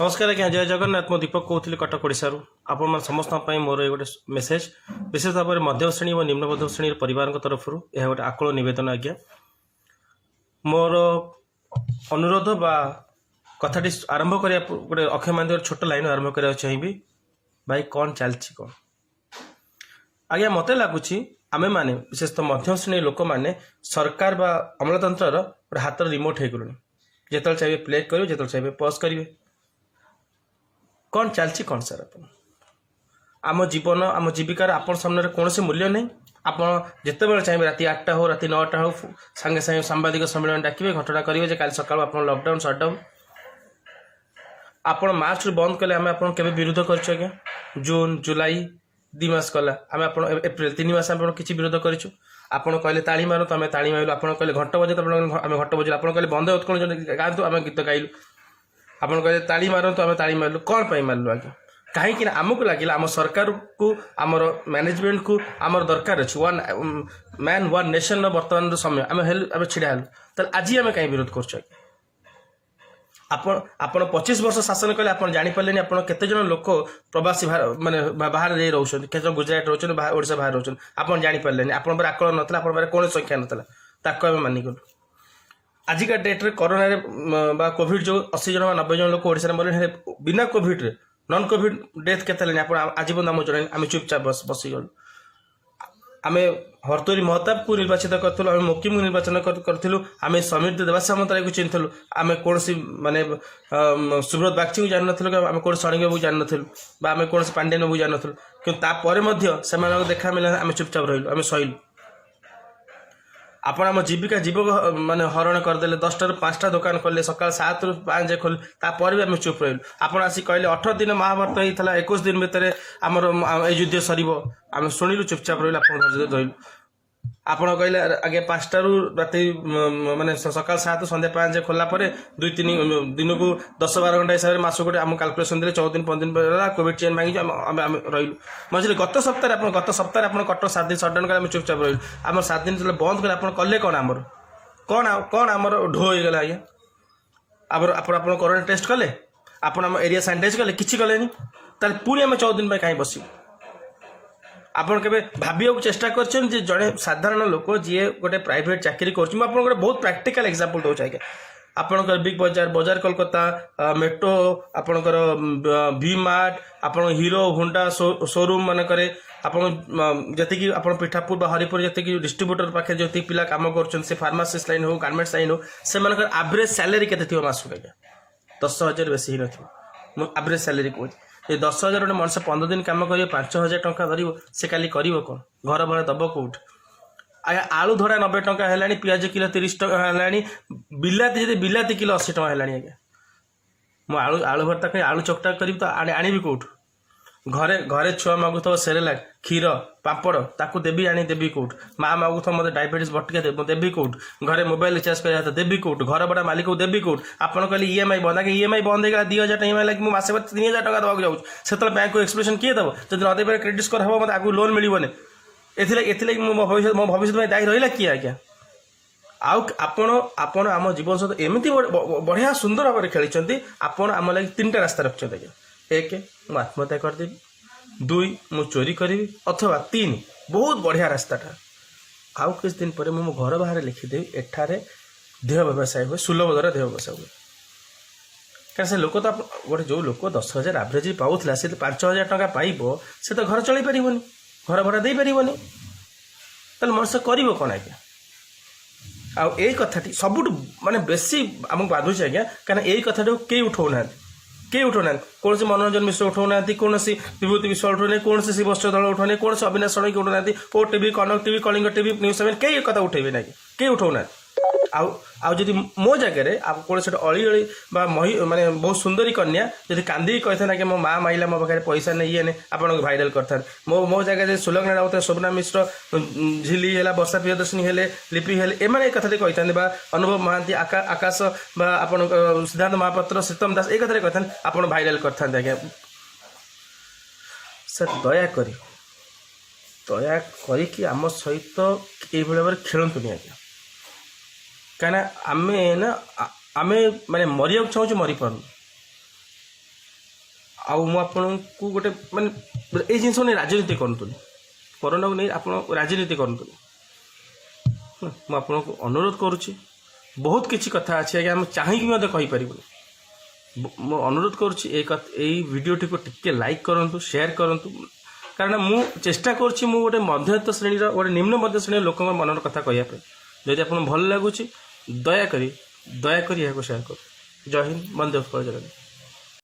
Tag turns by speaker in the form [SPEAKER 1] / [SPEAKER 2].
[SPEAKER 1] ନମସ୍କାର ଆଜ୍ଞା, ଜୟ ଜଗନ୍ନାଥ। ମୁଁ ଦୀପକ କହୁଥିଲି କଟକ, ଓଡ଼ିଶାରୁ। ଆପଣମାନେ ସମସ୍ତଙ୍କ ପାଇଁ ମୋର ଏଇ ଗୋଟେ ମେସେଜ, ବିଶେଷ ଭାବରେ ମଧ୍ୟମ ଶ୍ରେଣୀ ଏବଂ ନିମ୍ନ ମଧ୍ୟମ ଶ୍ରେଣୀର ପରିବାରଙ୍କ ତରଫରୁ ଏହା ଗୋଟେ ଆକୁଳ ନିବେଦନ। ଆଜ୍ଞା, ମୋର ଅନୁରୋଧ ବା କଥାଟି ଆରମ୍ଭ କରିବା ଗୋଟେ ଅକ୍ଷୟ ମହାନ୍ତିଙ୍କର ଛୋଟ ଲାଇନ୍ ଆରମ୍ଭ କରିବାକୁ ଚାହିଁବି। ଭାଇ, କ'ଣ ଚାଲିଛି କ'ଣ? ଆଜ୍ଞା, ମୋତେ ଲାଗୁଛି ଆମେମାନେ, ବିଶେଷତଃ ମଧ୍ୟମ ଶ୍ରେଣୀ ଲୋକମାନେ, ସରକାର ବା ଅମଲାତନ୍ତ୍ରର ଗୋଟେ ହାତର ରିମୋଟ୍ ହେଇଗଲୁଣି। ଯେତେବେଳେ ଚାହିଁବେ ପ୍ଲେ କରିବେ, ଯେତେବେଳେ ଚାହିଁବେ ପଜ୍ କରିବେ। କ'ଣ ଚାଲିଛି କ'ଣ ସାର୍? ଆପଣ ଆମ ଜୀବନ, ଆମ ଜୀବିକାର ଆପଣ ସାମ୍ନାରେ କୌଣସି ମୂଲ୍ୟ ନାହିଁ। ଆପଣ ଯେତେବେଳେ ଚାହିଁବେ, ରାତି 8ଟା ହଉ, ରାତି 9ଟା ହଉ, ସାଙ୍ଗେ ସାଙ୍ଗେ ସାମ୍ବାଦିକ ସମ୍ମିଳନୀ ଡାକିବେ, ଘଟଣା କରିବେ ଯେ କାଲି ସକାଳୁ ଆପଣ ଲକଡାଉନ୍, ସଟଡାଉନ୍। ଆପଣ ମାର୍ଚ୍ଚରୁ ବନ୍ଦ କଲେ, ଆମେ ଆପଣ କେବେ ବିରୋଧ କରିଛୁ ଆଜ୍ଞା? ଜୁନ୍, ଜୁଲାଇ 2 ମାସ ଗଲା, ଆମେ ଆପଣ ଏପ୍ରିଲ 3 ମାସ ଆପଣ କିଛି ବିରୋଧ କରିଛୁ? ଆପଣ କହିଲେ ତାଳି ମାରନ୍ତୁ, ଆମେ ତାଳି ମାରିଲୁ। ଆପଣ କହିଲେ ଘଣ୍ଟ ବଜାନ୍ତୁ, ଆପଣ ଆମେ ଘଣ୍ଟ ବଜାଇଲୁ। ଆପଣ କହିଲେ ବନ୍ଦେ ଉତ୍କଳ ଗାଆନ୍ତୁ, ଆମେ ଗୀତ ଗାଇଲୁ। ଆପଣ କହିଲେ ତାଳି ମାରନ୍ତୁ, ଆମେ ତାଳି ମାରିଲୁ। କ'ଣ ପାଇଁ ମାରିଲୁ ଆଜ୍ଞା? କାହିଁକି ନା ଆମକୁ ଲାଗିଲା ଆମ ସରକାରକୁ, ଆମର ମ୍ୟାନେଜମେଣ୍ଟକୁ ଆମର ଦରକାର ଅଛି। ୱାନ୍ ମ୍ୟାନ୍ ୱାନ୍ ନେସନ୍ର ବର୍ତ୍ତମାନର ସମୟ, ଆମେ ହେଲୁ, ଆମେ ଛିଡ଼ା ହେଲୁ। ତାହେଲେ ଆଜି ଆମେ କାହିଁ ବିରୋଧ କରୁଛୁ ଆଜ୍ଞା? ଆପଣ 25 ବର୍ଷ ଶାସନ କଲେ, ଆପଣ ଜାଣିପାରିଲେନି ଆପଣ କେତେ ଜଣ ଲୋକ ପ୍ରବାସୀ ମାନେ ବାହାରେ ଯାଇ ରହୁଛନ୍ତି, କେତେ ଜଣ ଗୁଜରାଟ ରହୁଛନ୍ତି, ଓଡ଼ିଶା ବାହାରେ ରହୁଛନ୍ତି। ଆପଣ ଜାଣିପାରିଲେନି। ଆପଣଙ୍କ ପାଖରେ ଆକଳନ ନଥିଲା, ଆପଣଙ୍କ ପାଖରେ କୌଣସି ସଂଖ୍ୟା ନଥିଲା, ତାକୁ ଆମେ ମାନିଗଲୁ। ଆଜିକା ଡେଟ୍ରେ କରୋନାରେ ବା କୋଭିଡ୍ ଯୋଉ 80 ଜଣ ବା 90 ଜଣ ଲୋକ ଓଡ଼ିଶାରେ ମରିଲେଣି, ହେଲେ ବିନା କୋଭିଡ୍ରେ ନନ୍ କୋଭିଡ୍ ଡେଥ୍ କେତେ ହେଲେଣି, ଆପଣ ଆଜି ପର୍ଯ୍ୟନ୍ତ ଆମକୁ ଜଣାଇଲେ। ଆମେ ଚୁପଚାପ ବସିଗଲୁ। ଆମେ ଭର୍ତ୍ତୃହରି ମହତାବକୁ ନିର୍ବାଚିତ କରିଥିଲୁ, ଆମେ ମୋକିମକୁ ନିର୍ବାଚନ କରିଥିଲୁ, ଆମେ ସମୀର ଦେବାଶିଷ ସାମନ୍ତରାୟକୁ ଚିହ୍ନିଥିଲୁ। ଆମେ କୌଣସି ମାନେ ସୁବ୍ରତ ବାଗଚିକୁ ଜାଣିନଥିଲୁ କି ଆମେ କୌଣସି ଷଡ଼ଙ୍ଗୀ ବାବୁକୁ ଜାଣିନଥିଲୁ ବା ଆମେ କୌଣସି ପାଣ୍ଡିଆନ ବାବୁକୁ ଜାଣିନଥିଲୁ। କିନ୍ତୁ ତାପରେ ମଧ୍ୟ ସେମାନଙ୍କ ଦେଖା ମିଳିଲା, ଆମେ ଚୁପଚାପ ରହିଲୁ, ଆମେ ସହିଲୁ। ଆପଣ ଆମ ଜୀବିକା ଜୀବକ ମାନେ ହରଣ କରିଦେଲେ। 10ଟାରୁ 5ଟା ଦୋକାନ ଖୋଲିଲେ, ସକାଳ 7ରୁ 5 ଯାଏ ଖୋଲିଲେ, ତାପରେ ବି ଆମେ ଚୁପ୍ ରହିଲୁ। ଆପଣ ଆସି କହିଲେ 18 ଦିନ ମହାଭାରତ ହେଇଥିଲା, 21 ଦିନ ଭିତରେ ଆମର ଏଇ ଯୁଦ୍ଧ ସରିବ। ଆମେ ଶୁଣିଲୁ, ଚୁପଚାପ ରହିଲୁ, ଆପଣ ଧୈର୍ଯ୍ୟ ଧରିଲୁ। ଆପଣ କହିଲେ ଆଜ୍ଞା 5ଟାରୁ ରାତି ମାନେ ସକାଳ 7 ସନ୍ଧ୍ୟା 5 ଯାଏ ଖୋଲିଲା ପରେ ଦୁଇ ତିନି ଦିନକୁ 10-12 ଘଣ୍ଟା ହିସାବରେ ମାସକୁ ଗୋଟେ ଆମ କାଲକୁଲେସନ ଦେଲେ, 14 ଦିନ 15 ଦିନ ହେଲା, କୋଭିଡ ଚେନ୍ ଭାଙ୍ଗିଛୁ। ଆମେ ରହିଲୁ। ମଝିରେ ଗତ ସପ୍ତାହରେ ଆପଣ କଟକ 7 ଦିନ ସଟଡାଉନ୍ କଲେ, ଆମେ ଚୁପଚାପ ରହିଲୁ। ଆମର 7 ଦିନ ଯେତେବେଳେ ବନ୍ଦ କଲେ, ଆପଣ କଲେ କ'ଣ? ଆମର କ'ଣ ଆଉ କ'ଣ ଆମର ଢୋ ହେଇଗଲା ଆଜ୍ଞା? ଆମର ଆପଣ କରୋନା ଟେଷ୍ଟ କଲେ? ଆପଣ ଆମ ଏରିଆ ସାନିଟାଇଜ କଲେ? କିଛି କଲେନି। ତାହେଲେ ପୁଣି ଆମେ 14 ଦିନ ପାଇଁ କାହିଁ ବସିବୁ? ଆପଣ କେବେ ଭାବିବାକୁ ଚେଷ୍ଟା କରିଛନ୍ତି ଯେ ଜଣେ ସାଧାରଣ ଲୋକ ଯିଏ ଗୋଟେ ପ୍ରାଇଭେଟ ଚାକିରି କରୁଛି? ମୁଁ ଆପଣଙ୍କୁ ଗୋଟେ ବହୁତ ପ୍ରାକ୍ଟିକାଲ ଏକ୍ସାମ୍ପଲ ଦେଉଛି ଆଜ୍ଞା। ଆପଣଙ୍କର ବିଗ୍ ବଜାର, ବଜାର କୋଲକାତା, ମେଟ୍ରୋ, ଆପଣଙ୍କର ଭି ମାର୍ଟ, ଆପଣ ହିରୋ ହୋଣ୍ଡା ସୋରୁମ୍ ମାନଙ୍କରେ ଆପଣ ଯେତିକି ଆପଣ ପିଠାପୁର ବା ହରିପୁର ଯେତିକି ଡିଷ୍ଟ୍ରିବ୍ୟୁଟର ପାଖରେ ଯେତିକି ପିଲା କାମ କରୁଛନ୍ତି, ସେ ଫାର୍ମାସିଷ୍ଟ ଲାଇନ୍ ହଉ, ଗାର୍ମେଣ୍ଟସ ଲାଇନ୍ ହଉ, ସେମାନଙ୍କର ଆଭରେଜ ସାଲାରୀ କେତେ ଥିବ ମାସକୁ ଆଜ୍ଞା? 10,000 ବେଶୀ ହେଇନଥିବ। ମୁଁ ଆଭରେଜ ସାଲାରୀ କହୁଛି। ଏ 10,000 ଗୋଟେ ମଣିଷ 15 ଦିନ କାମ କରିବ, 5,000 ଟଙ୍କା ଧରିବ, ସେ କାଲି କରିବ କ'ଣ? ଘର ଭଡ଼ା ଦବ କୋଉଠି ଆଜ୍ଞା? ଆଳୁ ଧଡ଼ା 90 ଟଙ୍କା ହେଲାଣି, ପିଆଜ କିଲୋ 30 ଟଙ୍କା ହେଲାଣି, ବିଲାତି ଯଦି ବିଲାତି କିଲୋ 80 ଟଙ୍କା ହେଲାଣି ଆଜ୍ଞା। ମୁଁ ଆଳୁ ଭର୍ତ୍ତା କରି, ଆଳୁ ଚକଟା କରିବି ତ ଆଣିବି କୋଉଠୁ? ଘରେ ଘରେ ଛୁଆ ମାଗୁଥିବ ସେରେଲାକ, କ୍ଷୀର, ପାମ୍ପଡ଼, ତାକୁ ଦେବି, ଆଣି ଦେବି କୋଉଠୁ? ମା ମାଗୁଥିବ ମୋତେ ଡାଇବେଟିସ୍ ବଟିକା ଦେ, ମୁଁ ଦେବି କୋଉଠୁ? ଘରେ ମୋବାଇଲ ରିଚାର୍ଜ କରିବା କଥା, ଦେବି କୋଉଠୁ? ଘର ଭଡ଼ା ମାଲିକକୁ ଦେବି କୋଉଠୁ? ଆପଣ କହିଲେ ଇଏମ୍ଆଇ ବନ୍ଦ। ଆଜ୍ଞା, ଇଏମ୍ଆଇ ବନ୍ଦ ହେଇଗଲା, 2,000 ଟଙ୍କା ଇଏମ୍ଆଇ ଲାଗି ମୁଁ ମାସେ ପରେ 3,000 ଟଙ୍କା ଦେବାକୁ ଯାଉଛି। ସେତେବେଳେ ବ୍ୟାଙ୍କକୁ ଏକ୍ସପ୍ଲେନେସନ୍ କିଏ ଦେବ? ଯଦି ନ ଦେଇପାରେ, କ୍ରେଡିଟ୍ ସ୍କୋର ହେବ, ମୋତେ ଆଗକୁ ଲୋନ୍ ମିଳିବନି। ଏଥିଲାଗି ମୁଁ ମୋ ଭବିଷ୍ୟତ ପାଇଁ ଦାୟୀ ରହିଲା କିଏ ଆଜ୍ଞା? ଆଉ ଆପଣ ଆମ ଜୀବନ ସହିତ ଏମିତି ବଢ଼ିଆ ସୁନ୍ଦର ଭାବରେ ଖେଳିଛନ୍ତି। ଆପଣ ଆମ ଲାଗି ତିନିଟା ରାସ୍ତା ରଖିଛନ୍ତି ଆଜ୍ଞା। ଏକ, ମୁଁ ଆତ୍ମହତ୍ୟା କରିଦେବି। ଦୁଇ, ମୁଁ ଚୋରି କରିବି। ଅଥବା ତିନି, ବହୁତ ବଢ଼ିଆ ରାସ୍ତାଟା, ଆଉ କିଛି ଦିନ ପରେ ମୁଁ ମୋ ଘର ବାହାରେ ଲେଖିଦେବି, ଏଠାରେ ଦେହ ବ୍ୟବସାୟ ହୁଏ, ସୁଲଭ ଦର ଦେହ ବ୍ୟବସାୟ ହୁଏ। କାରଣ ସେ ଲୋକ ତ ଗୋଟେ ଯେଉଁ ଲୋକ 10,000 ଆଭରେଜ ପାଉଥିଲା, ସେ 5,000 ଟଙ୍କା ପାଇବ, ସେ ତ ଘର ଚଳେଇ ପାରିବନି, ଘର ଭଡ଼ା ଦେଇପାରିବନି। ତାହେଲେ ମଣିଷ କରିବ କ'ଣ ଆଜ୍ଞା? ଆଉ ଏଇ କଥାଟି ସବୁଠୁ ମାନେ ବେଶୀ ଆମକୁ ବାଧୁଛି ଆଜ୍ଞା, କାରଣ ଏଇ କଥାଟାକୁ କେହି ଉଠଉନାହାନ୍ତି, କେହି ଉଠଉନାହାନ୍ତି। କୌଣସି ମନୋରଞ୍ଜନ ମିଶ୍ର ଉଠଉନାହାନ୍ତି, କୌଣସି ବିଭୂତି ବିଶ୍ୱାଳ ଉଠଉନାହାନ୍ତି, କୌଣସି ଶିବସ୍ୟ ଦଳ ଉଠଉନାହାନ୍ତି, କୌଣସି ଅବିନାଶ ଷଡ଼ଙ୍ଗୀ ଉଠଉନାହାନ୍ତି। O TV, Kanak TV, Kalinga TV, news seven, କେହି ଏ କଥା ଉଠେଇବେ ନାହିଁ, କେହି ଉଠଉନାହାନ୍ତି। ଆଉ ଯଦି ମୋ ଜାଗାରେ ଆଉ କୌଣସି ଗୋଟେ ଅଳି ଅଳି ବା ମହି ମାନେ ବହୁତ ସୁନ୍ଦରୀ କନ୍ୟା ଯଦି କାନ୍ଦିକି କହିଥାନ୍ତା କି ମୋ ମା ମାଇଲା, ମୋ ପାଖରେ ପଇସା ନେଇ, ଇଏ ନେଇ, ଆପଣଙ୍କୁ ଭାଇରାଲ କରିଥାନ୍ତେ। ମୋ ଜାଗାରେ ସୁଲଗ୍ନା ରାଉତ, ଶୋଭନା ମିଶ୍ର, ଝିଲି ହେଲା, ବର୍ଷା ପ୍ରିୟଦର୍ଶିନୀ ହେଲେ, ଲିପି ହେଲେ, ଏମାନେ ଏ କଥାଟି କହିଥାନ୍ତେ ବା ଅନୁଭବ ମହାନ୍ତି, ଆକାଶ ବା ଆପଣଙ୍କ ସିଦ୍ଧାନ୍ତ ମହାପାତ୍ର, ଶ୍ରୀତମ ଦାସ ଏଇ କଥାରେ କହିଥାନ୍ତେ, ଆପଣ ଭାଇରାଲ କରିଥାନ୍ତେ ଆଜ୍ଞା। ସାର୍, ଦୟାକରି ଦୟା କରିକି ଆମ ସହିତ ଏଇଭଳି ଭାବରେ ଖେଳନ୍ତୁନି ଆଜ୍ଞା। କାହିଁକିନା ଆମେ ନା ଆମେ ମାନେ ମରିବାକୁ ଚାହୁଁଛୁ, ମରିପାରୁନୁ। ଆଉ ମୁଁ ଆପଣଙ୍କୁ ଗୋଟେ ମାନେ ଏଇ ଜିନିଷ ନେଇ ରାଜନୀତି କରନ୍ତୁନି। କରୋନାକୁ ନେଇ ଆପଣ ରାଜନୀତି କରନ୍ତୁନି। ମୁଁ ଆପଣଙ୍କୁ ଅନୁରୋଧ କରୁଛି। ବହୁତ କିଛି କଥା ଅଛି ଆଜ୍ଞା, ଆମେ ଚାହିଁକି ମଧ୍ୟ କହିପାରିବୁନି। ମୁଁ ଅନୁରୋଧ କରୁଛି, ଏଇ କଥା, ଏଇ ଭିଡ଼ିଓଟିକୁ ଟିକେ ଲାଇକ୍ କରନ୍ତୁ, ସେୟାର କରନ୍ତୁ। କାରଣ ମୁଁ ଚେଷ୍ଟା କରୁଛି, ମୁଁ ଗୋଟେ ମଧ୍ୟବିତ୍ତ ଶ୍ରେଣୀର, ଗୋଟେ ନିମ୍ନ ମଧ୍ୟ ଶ୍ରେଣୀର ଲୋକଙ୍କ ମନର କଥା କହିବା ପାଇଁ। ଯଦି ଆପଣଙ୍କୁ ଭଲ ଲାଗୁଛି, ଦୟାକରି ଦୟାକରି ଏହାକୁ ସେୟାର କରନ୍ତୁ। ଜୟ ହିନ୍ଦ, ବନ୍ଦେ ଉତ୍କଳ ଜନନୀ।